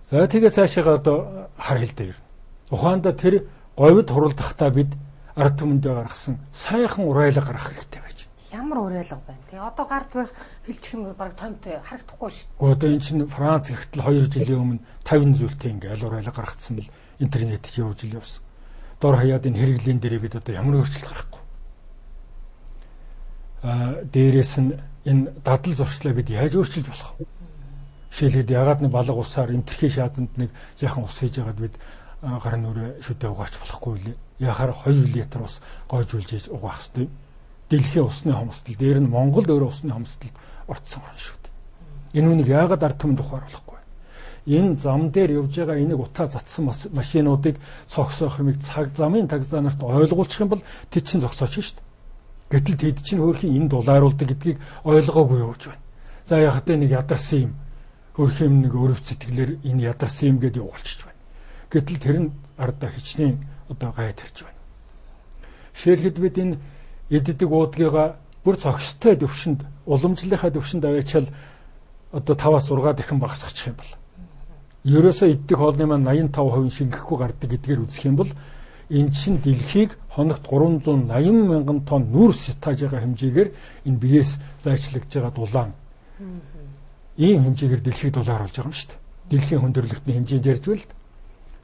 За тэгээ цаашаага одоо хар хилдэ ирнэ. Ухаандаа тэр говьд хуралдахдаа бид ард түмэндээ гаргасан сайхан урайлга гаргах хэрэгтэй байж. Ямар уриалга байна те? Одоо гард байх хэлчих юм баг томтой харагдахгүй шүү. Гэхдээ одоо эн чинь Франц ихтэл 2 жилийн өмнө 50 зүйлтэй ингээл уриалга гаргацсан л интернет чи явж ил явсан. Дор хаяад энэ хэрэглийн дээрээ бид одоо ямар өөрчлөлт гаргахгүй. Дээрээс нь энэ дадал зуршлаа бид яаж өөрчилж болох вэ? Жишээлбэл ягаад нэг балга усаар энтерхий шаазанд нэг жаахан ус хийж байгаад бид гар нүрээ шүдэ угаач болохгүй лээ. Яхаар 2 литр ус гойжуулж ийж угаах хэрэгтэй юм. Дэлхийн усны хомсдол дээр нь Монгол өөрөө усны хомсдолд орцсон орн шүү дээ. Энэ үнийг яагаад ард түмэнд ухаар болохгүй? Энэ зам дээр явж байгаа энийг утаа затсан машинуудыг цогцоох юмыг цаг замын тагзаа нарт ойлгуулчих юм бол тэд чинь зогсооч шүү дээ. Гэтэл тэд чинь хөөрхийн энэ дулааруулдаг гэдгийг ойлгоогүй явж байна. За яхад нэг ядарсан юм хөөрхийн юм нэг өрөв сэтгэлээр энэ ядарсан юм гэдээ явуулчих байна. Гэтэл тэр нь ардаа хичнээн одоо гай тарьж байна. Жишээлхэд бид энэ эддэг уудгийгаа бүр цогцтой төвшөнд уламжлалынхаа төвшөнд аваачаал одоо 5-аас 6 дахин багасгачих юм бол ерөөсөө эддэг хоолны маань 85% шингэхгүй гардаг гэдгээр үзэх юм бол эн чинь дэлхийг хоногт 380 мянган тонн нүүрс тааж байгаа хэмжээгээр энэ биеэс зайчлагдж байгаа дулаан ийм хэмжээгээр дэлхийг дулааруулж байгаа юм шүү дээ. Дэлхийн хүндрэлтний хэмжээнд ярьж байл л.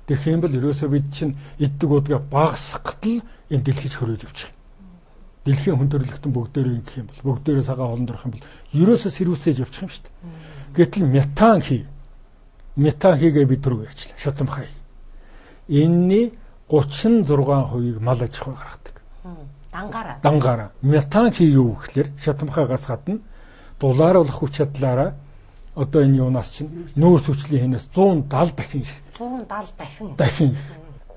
Тэгэх юм бол ерөөсөө бид чинь эддэг уудгаа багасгах л энэ дэлхийд хөрөөж явчих. Дэлхийн хүндрэлтэн бүгдээрээ ингэх юм бол бүгдээрээ цагаан хоолнд орох юм бол ерөөсөө сэрүүсэж явчих юм шүү дээ. Гэтэл метан хий. Метан хийгээ бид рүү ярьчлаа. Шатамхай. Энэний 36%-ийг мал аж ахуй гаргадаг. Дангаараа. Дангаараа. Метан хий юу гэхлээр шатамхайгаас гадна дулааруулах хүч чадлаараа одоо энэ юунаас чинь нүүрс хүчлийн хинээс 170 дахин их. 170 дахин. Дахин их.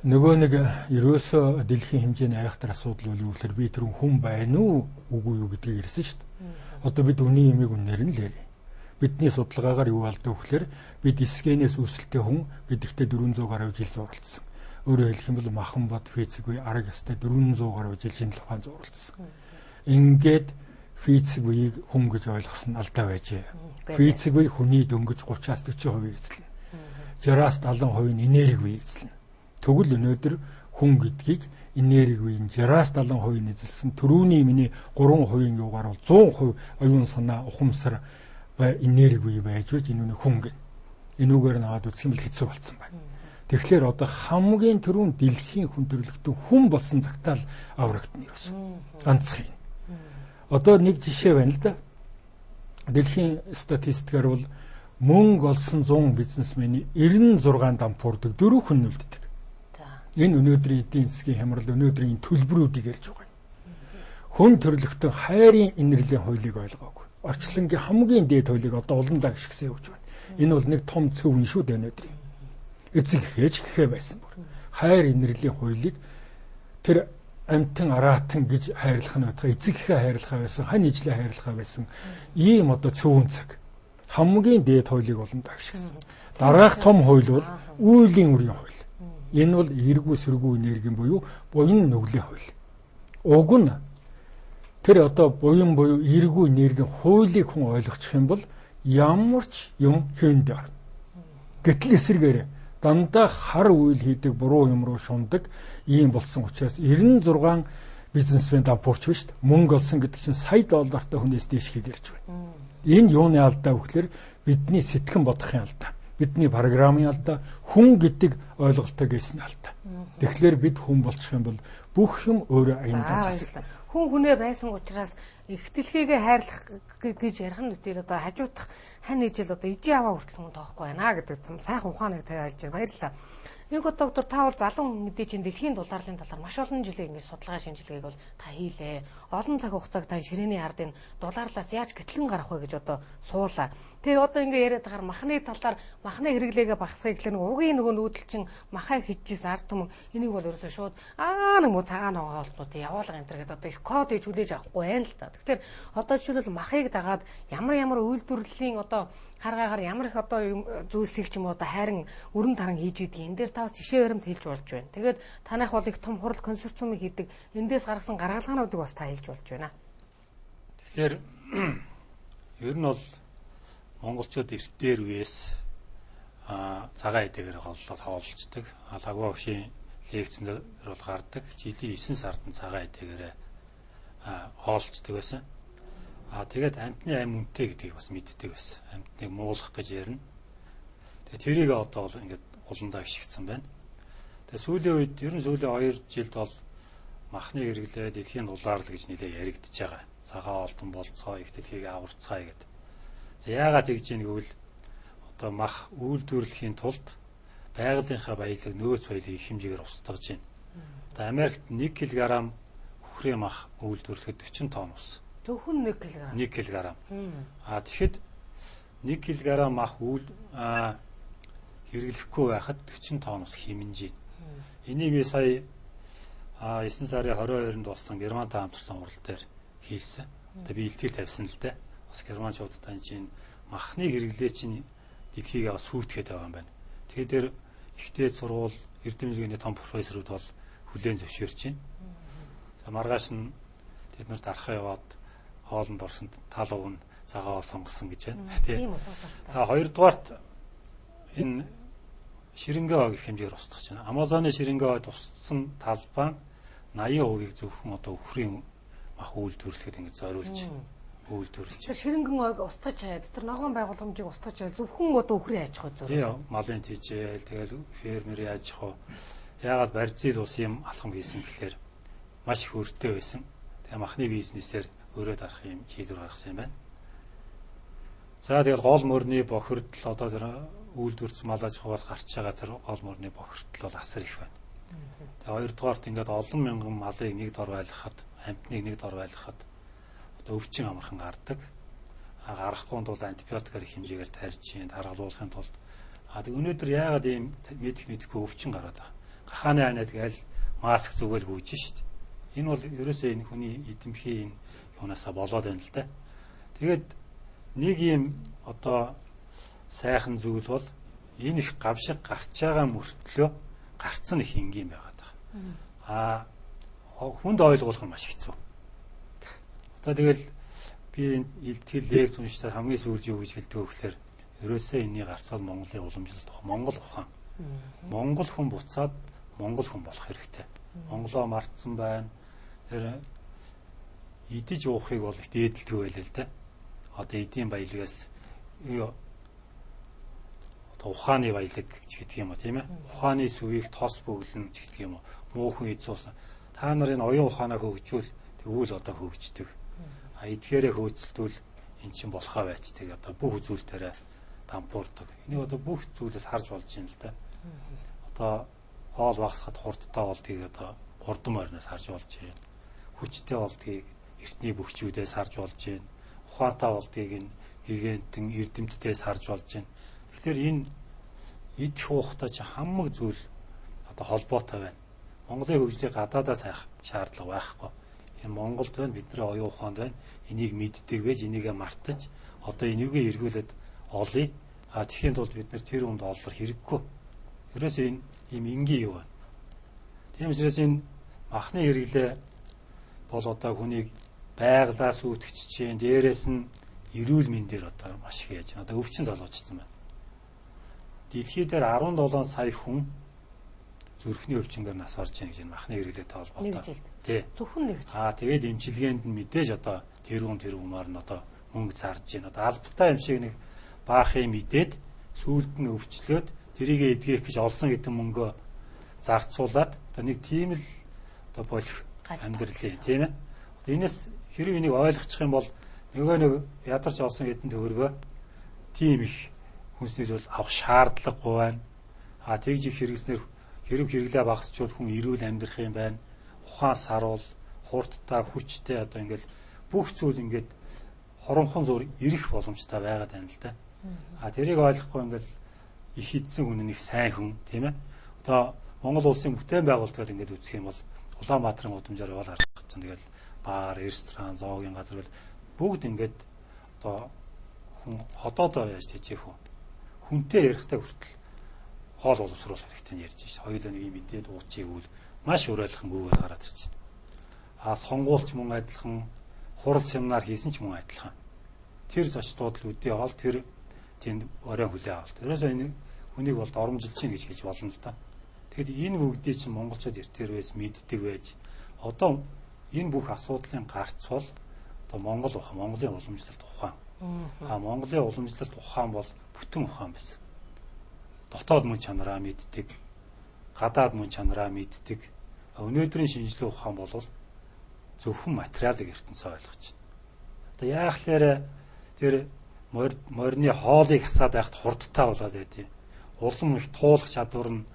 Нөгөө нэг ерөөсөө дэлхийн хэмжээний айхтар асуудал бол юу гэхээр би тэр хүн байна уу үгүй юу гэдгийг ярьсан шүү дээ. Одоо бид үний ямиг үнээр нь л ярья. Бидний судалгаагаар юу алдав гэхээр бид эсгэнээс үүсэлтэй хүн гэдэгтээ 400 гаруй жил зуралдсан. Өөрөөр хэлэх юм бол махан бод физик үе арга ястай 400 гаруй жил шинжлэх ухаан зуралдсан. Ингээд физик үеийг хүн гэж ойлгосон нь алдаа байжээ. Физик үе хүний дөнгөж 30-аас 40% эзэлнэ. 60-аас 70% нь энерги үе эзэлнэ. Тэгвэл өнөөдөр хүн гэдгийг энерги үеийн 60-аас 70% эзэлсэн түрүүний миний 3% юугаар бол 100% оюун санаа ухамсар энерги үе байж байж энэ үний хүн гэнэ. Энүүгээр наваад үзэх юм бол хэцүү болцсон байна. Тэгэхээр одоо хамгийн түрүүн дэлхийн хүн төрөлхтөн хүн болсон цагтаа л аврагдана ерөөс. Ганцхан. Одоо нэг жишээ байна л да. Дэлхийн статистикаар бол мөнгө олсон 100 бизнесмений 96 дампуурдаг 4 хүн үлддэг. Энэ өнөөдрийн эдийн засгийн хямрал, өнөөдрийн төлбөрүүдийг ярьж байгаа юм. Хүн төрөлхтөн хайрын инэрлийн хуулийг ойлгоогүй. Орчлонгийн хамгийн дээд хуулийг одоо улам дагшигсан явж байна. Энэ бол нэг том цөв шүү дээ өнөөдрийн. Эцэг эхэж гэхээ байсан бүр. Хайр инэрлийн хуулийг тэр амтан араатан гэж хайрлах нь байтугай эцэг эхээ хайрлахаа байсан, хань ижлээ хайрлахаа байсан ийм одоо цөвөн цаг. Хамгийн дээд хуулийг улам дагшигсан. Дараах том хууль бол үйлийн үрийн хууль. Энэ бол эргүү сэргүү энергийн буюу буян нүглийн хууль. Уг нь тэр одоо буян буюу эргүү энергийн хуулийг хүн ойлгочих юм бол ямар ч юм хэвэнд орно. Гэтэл эсэргээрээ дандаа хар үйл хийдэг, буруу юм руу шундаг ийм болсон учраас 96 бизнесмен дампуурч биш шүү дээ. Мөнгө олсон гэдэг чинь сая доллартай хүнээс дээш хийх ярьж байна. Энэ юуны алдаа вэ гэхээр бидний сэтгэн бодохын алдаа, бидний програмын алдаа, хүн гэдэг ойлголттой гээсний алдаа. Тэгэхээр бид хүн болчих юм бол бүх юм өөрөө аяндаа засаг. Хүн хүнээ байсан учраас их дэлхийгээ хайрлах гэж ярих нь үгээр одоо хажуудах хань ижил одоо ижи аваа хүртэл хүн тоохгүй байна гэдэг том сайхан ухааныг та ялж байна. Баярлалаа. Нэг доктор та бол залуу хүн мэдээ чинь дэлхийн дулаарлын талаар маш олон жилийн ингэж судалгаа шинжилгээг бол та хийлээ. Олон цаг хугацааг та ширээний ард энэ дулаарлаас яаж гэтлэн гарах вэ гэж одоо суулаа. Тэгээ одоо ингэ яриад байгаа махны талаар махны хэрэглээгээ багасгах гэхлээр нэг угийн нөгөө нүүдэл чинь махаа хийжсэн ард түмэн энийг бол ерөөсөө шууд аа нэг мө цагаан ногоо олтнууд явуулга энэ төр гэдэг одоо их код хийж хүлээж авахгүй байна л та. Тэгэхээр одоо жишээлбэл махыг дагаад ямар ямар үйлдвэрлэлийн одоо харгаагаар ямар их одоо зүйлсийг ч юм уу одоо хайран өрн таран хийж идэг. Энэ дээр та жишээ баримт хэлж болж байна. Тэгээд танайх бол их том хурал консорциумыг хийдэг. Эндээс гаргасан гаргалгаануудыг бас та хэлж болж байна. Тэгэхээр ер нь бол монголчууд эртээр үеэс цагаан эдэгээр голлоод хооллцдог. Лагва өгшийн лекцэн дээр бол гардаг. Жилийн 9 сард нь цагаан эдэгээр хооллцдог байсан. Тэгээд амьтны ам үнэтэй гэдгийг бас мэддэг байсан. Амьтныг муулах гэж ярина. Тэгээд тэрийг одоо бол ингээд уландаа гიშгдсэн байна. Тэгээд сүүлийн үед ер нь сүүлийн 2 жилд бол махны хэрэглээ дэлхийн дулаар л гэж нэлээ яригдж байгаа. Цагаан олдон болцгоо, их дэлхийг аварцгаая гэдэг. За яагаад тэгж ийн гэвэл одоо мах үйлдвэрлэхийн тулд байгалийнхаа баялаг, нөөц баялагийг их хэмжээгээр устгаж байна. Одоо Америкт 1 кг үхрийн мах үйлдвэрлэхэд 40 тонн ус. Зөвхөн 1 кг. 1 кг. Тэгэхэд 1 кг мах хэрэглэхгүй байхад 40 тонн ус хэмнэж байна. Энийг би сая 9 сарын 22-нд болсон Германтай хамтарсан хурал дээр хийсэн. Одоо би илтгэл тавьсан л дээ. Бас германчуудтай чинь махны хэрэглээ чинь дэлхийг бас сүйтгэхэд байгаа юм байна. Тэгэхээр тэр ихтэй сургууль эрдэм жигэний том профессорууд бол хүлээн зөвшөөрч байна. За маргааш нь тэд нарт архаа яваад хоолнд орсон тал уг нь цагаан сонгосон гэж байна. Тийм үү. Хоёрдугаарт энэ ширэнгэ ог их хэмжээгээр устгах байна. Амазоны ширэнгэ ойд устсан талбай нь 80%-ийг зөвхөн одоо үхрийн мах үйлдвэрлэхэд ингэж зориулж үйлдвэрлэж. Тэр ширэнгэн ойг устгаж хаяад тэр ногоон байгууламжийг устгаж хаяад зөвхөн одоо үхрийн аж ахуй зориулж. Тийм, малын тийжээл тэгэл фермерийн аж ахуй. Яагаад Бразил улс юм алхам хийсэн гэхлээр маш их өртөө байсан. Тэгээ махны бизнесээр өрөөд арах юм шийдвэр гаргасан юм байна. За тэгэл гол мөрний бохирдол одоо тэр үйлдвэрч мал аж ахуйгаас гарч байгаа тэр гол мөрний бохирдол бол асар их байна. Тэгээ хоёрдугаарт ингээд олон мянган малыг нэг дор байлгахад, амьтныг нэг дор байлгахад одоо өвчин амархан гардаг. Гарахгүй тул антибиотикаар их хэмжээгээр тарьж чинь таргалуулахын тулд тэг өнөөдөр яагаад ийм мэдэх мэдхгүй өвчин гараад байгаа. Гахааны анаад гээл маск зүгэл гүйж шít. Энэ бол ерөөсөө энэ хүний эдэмхий энэ юунаасаа болоод байна л да. Тэгээд нэг ийм одоо сайхан зүйл бол энэ их гавшиг гарч байгаа мөртлөө гарцсан их энгийн байгаад байгаа. Хүнд ойлгуулах нь маш хэцүү. Одоо тэгэл би энэ илтгэл лекц уншсаар хамгийн сүүлд юу гэж хэлдэг вэ гэхээр ерөөсөө энэний гарцвал Монголын уламжлалт ух, Монгол ухаан. Монгол хүн буцаад монгол хүн болох хэрэгтэй. Монголоо мартсан байна. Тэр идэж уухыг бол их дээдэлдэг байлаа л да. Одоо эдийн баялагаас одоо ухааны баялаг гэж хэлдэг юм а тийм ээ. Ухааны сүвийг тос бөглөн гэж хэлдэг юм уу. Муухан эзуусан. Та нар энэ оюун ухаанаа хөгжүүл тэгвэл одоо хөгждөг. Эдгээрээ хөөцөлдвөл эн чинь болохоо байцдаг. Одоо бүх зүйлээрээ дампуурдаг. Энийг одоо бүх зүйлээс харж болж байна л да. Одоо хоол багасгад хурдтай болдгийг одоо хурдан морinoос харж болж байна. Хүчтэй болдгийг эртний бөхчүүдээс харж болж байна. Ухаантай болдгийг энэ гигантэн эрдэмтдээс харж болж байна. Тэгэхээр энэ идэх уухтай чи хамаг зүйл одоо холбоотой байна. Монголын хөгжлийг гадаадаас хайх шаардлага байхгүй. Энэ Монголд байна, бидний оюун ухаанд байна. Энийг мэддэг байж, энийгээ мартаж одоо энийгээ эргүүлээд олъё. Тэгэхийн тулд бид нэр тэр хүнд оллох хэрэггүй. Ерөөсөө энэ ийм энгийн юу байна. Тийм учраас энэ махны хэрэглээ бол одоо хүнийг байглаа сүйтгэж чинь, дээрээс нь эрүүл мэндээр одоо маш их яаж байна. Одоо өвчин залуучсан байна. Дэлхий дээр 17 сая хүн зүрхний өвчнөөр нас барж байна гэж энэ махны хэрэглээтэй холбоотой. Тий. Зөвхөн нэг жил. Тэгээд эмчилгээнд нь мэдээж одоо тэрүүн тэрүүмаар нь одоо мөнгө зарж байна. Одоо албатай юм шиг нэг баах юм идээд сүүлд нь өвчлөөд тэрийг эдгэх гэж олсон гэдэг мөнгөө зарцуулаад одоо нэг тийм л одоо болох амьдралын тийм ээ. Одоо энэс хэрэг энийг ойлгочих юм бол нөгөө нэг ядарч олсон хэдэн төгрөгөө тийм их хүнсний зүйл авах шаардлагагүй байна. Тэгж их хэрэгснээр хэрэг хэрэглээ багасчвал хүн эрүүл амьдрах юм байна. Ухаан саруул, хурдтай, хүчтэй одоо ингээл бүх зүйл ингээд хоромхон зур ирэх боломжтой байгаад байна л да. Тэрийг ойлгохгүй ингээл их идсэн хүн нэг сайн хүн тийм ээ. Одоо Монгол улсын бүтээн байгуулалт ингээд үзэх юм бол Улаанбаатарын гудамжаар явал харах чинь тэгэл бар, ресторан, зоогийн газар бол бүгд ингээд одоо хүн ходоодоо яаж тэжээх вэ? Хүнтэй ярихдаа хүртэл хоол боловсруулах хэрэгтэй ярьж шээ. Хоёулаа нэг юм идээд уучиг үл маш уриалхан гүгээд гараад ирчихнэ. Сонгуульч мөн адилхан, хурал семинар хийсэн ч мөн адилхан. Тэр зочдууд л үдээ ол тэр тэнд орой хүлээ авалт. Ерөөсөө энэ Хүнийг бол доромжилж чинь гэж хэлж болно л да. Тэгэхэд энэ бүгдийг чинь монголчууд эртээрээс мэддэг байж одоо энэ бүх асуудлын гарц бол одоо Монгол ухаан, Монголын уламжлалт ухаан. А Монголын уламжлалт ухаан бол бүтэн ухаан байсан. Дотоод мөн чанараа мэддэг, гадаад мөн чанараа мэддэг. Өнөөдрийн шинжлэх ухаан бол зөвхөн материалыг ертөнцөө ойлгож байна. Одоо яахлаарэ тэр морины хоолыг хасаад байхад хурдтай болоод байдیں۔ Улам их туулах чадвар нь